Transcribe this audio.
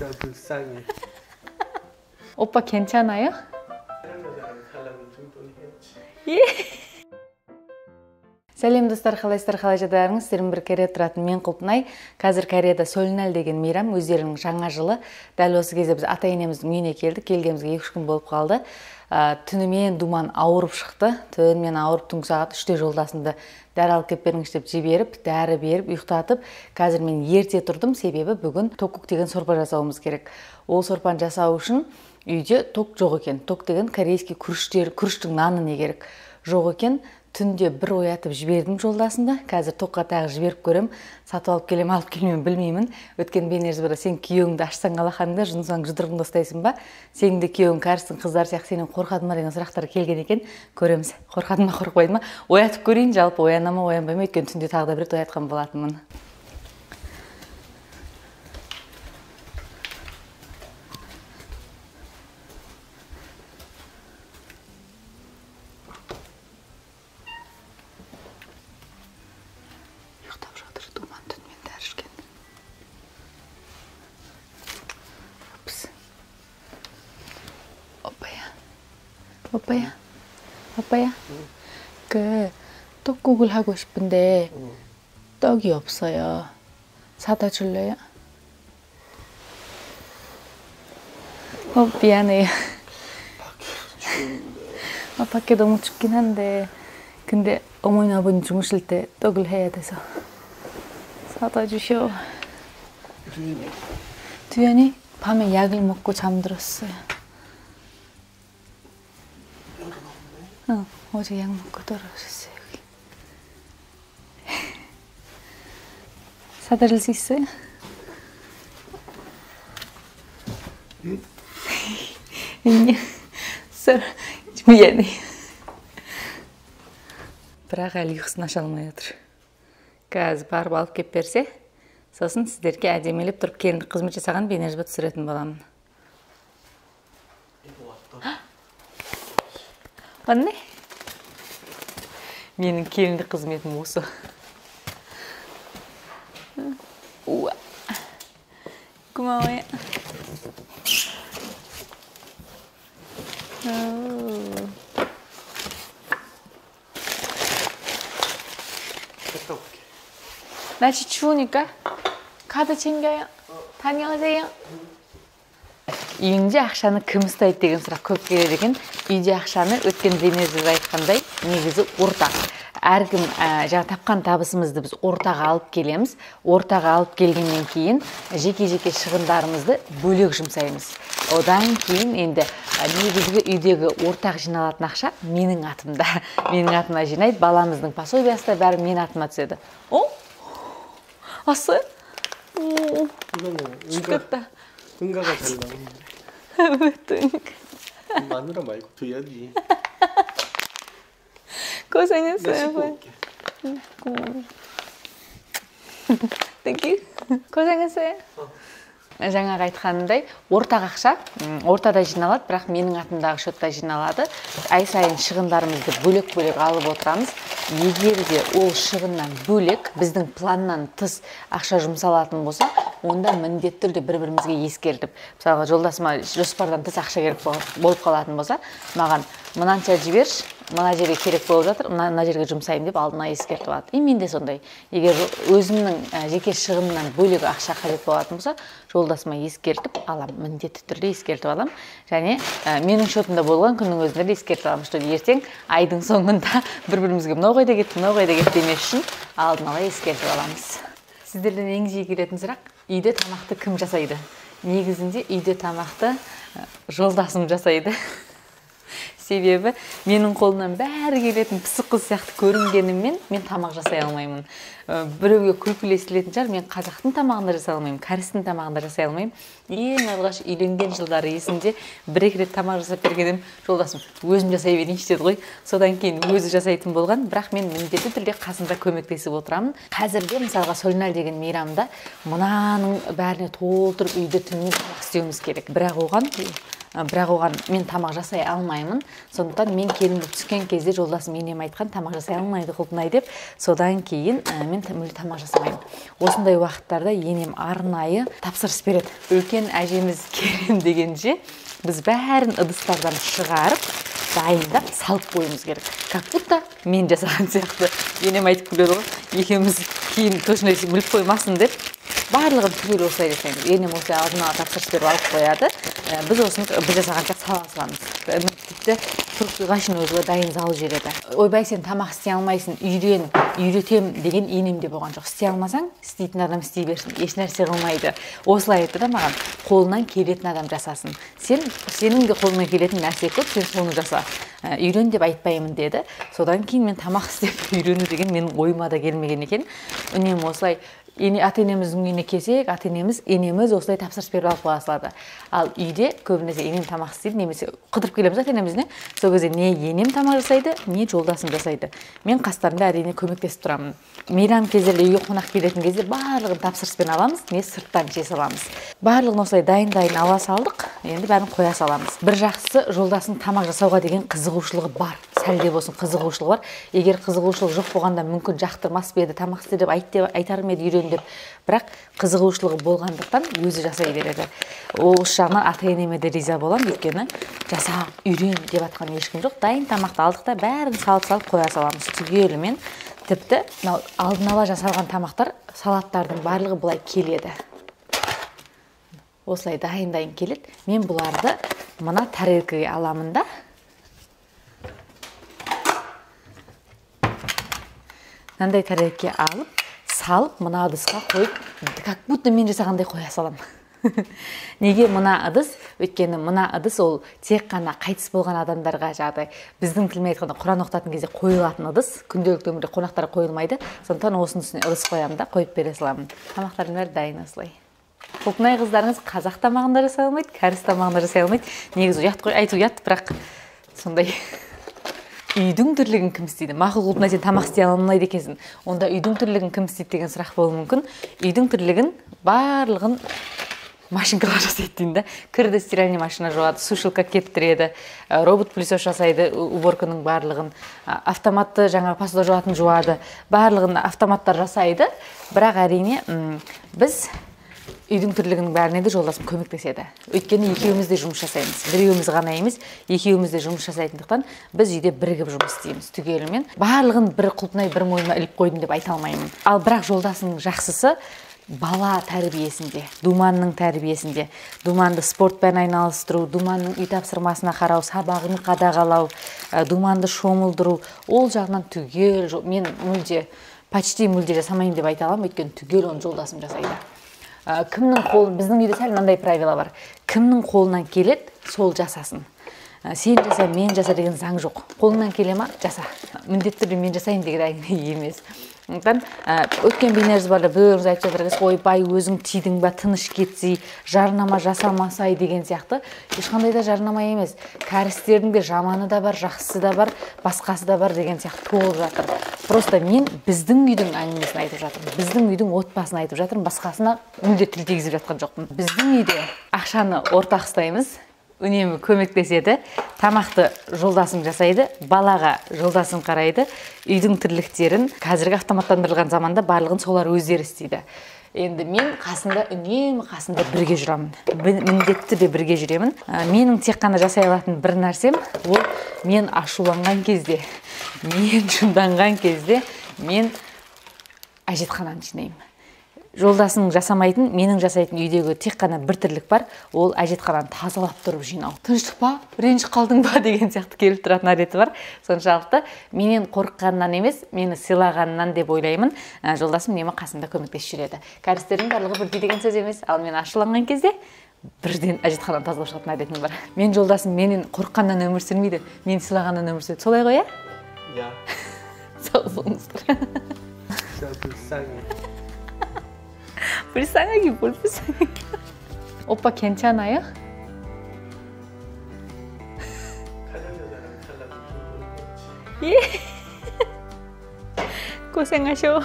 진짜 불쌍해. 오빠 괜찮아요? 다른 여자랑 살려면 충분히 해야지. 예. Сәлем достар, қалайсыздар, қалай жағдайларыңыз? Сіздермен бір Кореяда тұратын мен Құлпынай. Қазір Кореяда Сольналь деген мейрам, өздерінің жаңа жылы. Дәл осы кезде біз ата-енеміздің үйіне келдік. Келгенімізге 2-3 күн болып қалды. Түнімен Думан ауырып шықты. Түнімен ауырып түнгі сағат 3-те жолдасымды дәрі алып келіп беріңізші деп жіберіп, дәрі беріп, ұйықтатып, қазір мен ерте тұрдым, себебі бүгін токук деген сорпа жасауымыз керек. Ол сорпаны жасау үшін үйде ток жоқ екен. Ток деген корейский күріштер, күріштің наны не керек? Жоқ екен. Түнде бір оятып жібердім жолдасымды. Қазір тоққа тағы жіберіп көрем. Сатып алып келем, алып келмеймін білмеймін. Өткен бейнежазбада сен күйеуіңді ашсаң алақаныңда, жұмсаң жұдырығыңды ұстайсың ба? Сенің де күйеуің кәрістің қыздары сияқты сенен қорқады ма деген сұрақтар келген екен. Көреміз, қорқады ма, қорықпайды ма? Оятып көрейін, жалпы ояна ма, оянбай ма? Өйткені түнде тағы да бір рет оятқан болатынмын. 오빠야, 아빠야, 그 떡국을 하고 싶은데 떡이 없어요. 사다 줄래요? 미안해요. 밖에 추운데. 밖에 너무 춥긴 한데, 근데 어머니 아버님 주무실 때 떡을 해야 돼서 사다 주셔. 두현이? 두현이 밤에 약을 먹고 잠들었어요. 응, 어제 약 먹고 돌아오셨어요, 여기. 사다 줄 수 있어요? 응? 안녕. 미안해. Бірақ әлі ұйқысын аша алмай отыр. Қазір барып алып кеп берсе, сосын сіздерге әдемілеп тұрып келіндік қызмет жасаған бейнежазба түсіретін боламын. Anne? Менің келіндік қызметім осы. Уа. 고마워요. 갔다 올게. 날씨 추우니까 카드 챙겨요. 다녀오세요. Үйіңде ақшаны кім ұстайды деген сұрақ көп келеді екен. Үйде ақшаны өткен бейнежазбада айтқандай, негізі ортақ. Әркім жаңа тапқан табысымызды біз ортаға алып келеміз. Ортаға алып келгеннен кейін жеке-жеке шығындарымызды бөлек жұмсаймыз. Одан кейін енді негізгі үйдегі ортақ жиналатын ақша менің атымда. Менің атыма жинайды, баламыздың пособиясы да бәрі менің атыма түседі. О! Асы? 죽겠다. 응가가 잘 나오는데. 왜 또 응가? 마누라 말고 두야지. 고생했어요. 고마워. Thank you. 고생했어요. Жаңағы айтқанымдай, ортақ ақша ортада жиналады, бірақ менің атымдағы счетта жиналады. Ай сайын шығындарымызды бөлек-бөлек алып отырамыз. Егер де ол шығыннан бөлек, біздің планнан тыс ақша жұмсалатын болса, онда міндетті түрде бір-бірімізге ескертіп, мысалға жолдасыма жоспардан тыс ақша керек болып қалатын болса, маған мынанша жіберші, мына жерге керек болып жатыр, мына жерге жұмсаймын деп алдына ескертіп алады. И мен де сондай. Егер өзімнің жеке шығынымнан бөлек ақша қажет болатын болса, жолдасыма ескертіп алам, міндетті түрде ескертіп алам. Және менің счетымда болған күннің өзінде де ескертіп аламын, что ертең айдың соңында бір-бірімізге мынау қайда кетті, мынау қайда кетті демес үшін алдын ала ескертіп аламыз. Сіздерден ең жиі келетін сұрақ, үйде тамақты кім жасайды? Негізінде үйде тамақты жолдасым жасайды. Себебі менің қолымнан бәрі келетін пысық қыз сияқты көрінгеніммен мен тамақ жасай алмаймын. Біреуге күлкілі естілетін шығар, мен қазақтың тамағын да жасай алмаймын, кәрістің тамағын да жасай алмаймын. Ең алғаш үйленген жылдары есімде бір-екі рет тамақ жасап берген едім, жолдасым өзім жасай берейінші деді ғой. Содан кейін өзі жасайтын болған, бірақ мен міндетті түрде қасында көмектесіп отырамын. Қазірде мысалға Сольналь деген мейрамда мынаның бәріне толтырып үйде түнімен тамақ істеуіміз керек. Бірақ оған Бірақ оған мен тамақ жасай алмаймын. Сондықтан мен келін болып түскен кезде жолдасым енем айтқан, тамақ жасай алмайды Құлпынай деп. Содан кейін мен мүлде тамақ жасамаймын. Осындай уақыттарда енем арнайы тапсырыс береді. Үлкен әжеміз келем дегенше біз бәрін ыдыстардан шығарып дайындап салып қоюымыз керек. Как будто мен жасаған сияқты. Енем айтып күледі ғой, екеуміз кейін точно біліп қоймасын деп барлығын түгел осылай жасаймыз. Енем осылай алдын ала тапсырыс беріп алып қояды. Біз осыны біз жасаған сияқты сала саламыз. Тіпті фруктыға шейін өзі дайын салып жібереді. Ойбай, сен тамақ істей алмайсың, үйрен, үйретем деген енем де болған жоқ. Істей алмасаң, істейтін адам істей берсін, еш нәрсе қылмайды. Осылай айтты да маған, қолынан келетін адам жасасын. Сенің де қолыңнан келетін нәрсе көп, сен соны жаса. Үйрен деп айтпаймын деді. Содан кейін мен тамақ істеп үйрену деген менің ойыма да келмеген екен. Үнемі осылай ата-енеміздің үйіне келсек, ата-енеміз, енеміз осылай тапсырыс беріп алып қоя салады. Ал үйде көбінесе енем тамақ істейді, немесе қыдырып келеміз ата-енемізіне. Сол кезде не енем тамақ жасайды, не жолдасым жасайды. Мен қастарында әрине көмектесіп тұрамын. Мейрам кездерде үйге қонақ келетін кезде барлығын тапсырыспен аламыз, не сырттан жей саламыз. Барлығын осылай дайын-дайын ала салдық, енді бәрін қоя саламыз. Бір жақсысы, жолдасының тамақ жасауға деген қызығушылығы бар. Сәл де болсын қызығушылығы бар. Егер қызығушылық жоқ болғанда мүмкін жақтырмас па еді, тамақ істе деп айт деп айтар ма еді, үйрен деп. Бірақ қызығушылығы болғандықтан өзі жасай береді. Ол жағынан ата-енеме де риза боламын, өйткені жаса, үйрен деп атқан ешкім жоқ. Дайын тамақты алдық та бәрін салып-салып қоя саламыз түгелімен. Тіпті мынау алдын ала жасалған тамақтар, салаттардың барлығы былай келеді. Осылай дайын-дайын келеді. Мен бұларды мына тарелкаға аламын да. Мынандай тарелкаға алып, салып, мына ыдысқа қойып, как будто мен жасағандай қоя саламын. Неге мына ыдыс? Өйткені мына ыдыс ол тек қана қайтыс болған адамдарға жағдай. Біздің тілмен айтқанда Құран оқытатын кезде қойылатын ыдыс, күнделікті өмірде қонақтарға қойылмайды. Сондықтан осының үстіне ыдыс қоямын да, қойып бере саламын. Тамақтардың бәрі дайын осылай. Құлпынай қыздарыңыз қазақ тамағын да жасай алмайды, кәріс тамағын да жасай алмайды. Негізі ұят қой, айту ұят, бірақ сондай. Үйдің тірлігін кім істейді? Мақұл, Құлпынай, сен тамақ істей алмайды екенсің. Онда үйдің тірлігін кім істейді деген сұрақ болуы мүмкін. Үйдің тірлігін барлығын машинкалар жасайды деймін да. Кірді стиральный машина жуады, сушилка кептіреді, робот пылесос жасайды, уборканың барлығын, автоматты жаңа посуда жуатын жуады, барлығын автоматтар жасайды. Бірақ әрине, біз үйдің тірлігінің бәріне де жолдасым көмектеседі. Өйткені екеуміз де жұмыс жасаймыз. Біреуіміз ғана емес, екеуміз де жұмыс жасайтындықтан біз үйде бірігіп жұмыс істейміз түгелімен. Барлығын бір Құлпынай бір мойныма іліп қойдым деп айта алмаймын. Ал бірақ жолдасымның жақсысы бала тәрбиесінде, Думанның тәрбиесінде, Думанды спортпен айналыстыру, Думанның үй тапсырмасына қарау, сабағын қадағалау, Думанды шомылдыру, ол жағынан түгел мен мүлде, почти мүлде жасамаймын деп айта аламын, өйткені түгел оны жолдасым жасайды. Кімнің қолы, біздің үйде сәл мынандай правила бар. Кімнің қолынан келеді, сол жасасын. Сен жаса, мен жаса деген заң жоқ. Қолыңнан келе ма, жаса. Міндетті түрде мен жасайын деген әңгіме емес. Сондықтан, өткен бейнежазбаларда біреуіңіз айтып жатыр, ойбай, өзің тидің ба, тыныш кетсей, жарнама жасамасай деген сияқты. Ешқандай да жарнама емес. Кәрістердің де жаманы да бар, жақсысы да бар, басқасы да бар деген сияқты толып жатыр. Просто мен біздің үйдің әңгімесін айтып жатырмын. Біздің үйдің отбасын айтып жатырмын, басқасына мүлде тіл тигізіп жатқан жоқпын. Біздің үйде ақшаны ортақ ұстаймыз, үнемі көмектеседі, тамақты жолдасым жасайды, балаға жолдасым қарайды, үйдің тірліктерін қазіргі автоматтандырылған заманда барлығын солар өздері істейді. Енді мен қасында үнемі қасында бірге жүремін. Міндетті түрде бірге жүремін. Менің тек қана жасай алатын бір нәрсем ол мен ашуланған кезде, мен жынданған кезде мен әжетхананы жинаймын. Жолдасының жасамайтын, менің жасайтын үйдегі тек қана бір тірлік бар, ол әжетхананы тазалап тұрып жинау. Тыныштық па, ренжіп қалдың ба деген сияқты келіп тұратын әдеті бар. Соншалықты менен қорыққаннан емес, мені сыйлағаннан деп ойлаймын. Жолдасым үнемі қасымда көмектесіп жүреді. Кәрістердің барлығы бірдей деген сөз емес, ал мен ашуланған кезде бірден әжетхананы тазалап шығатын әдетім бар. Мен жолдасым менен қорыққаннан өмір сүрмейді, мені сыйлағаннан өмір сүреді. Солай ғой, ә? Иә. Сау болыңыздар. 불쌍해. 불쌍하긴 뭘 불쌍해. 오빠 괜찮아요? 예. 고생하셔.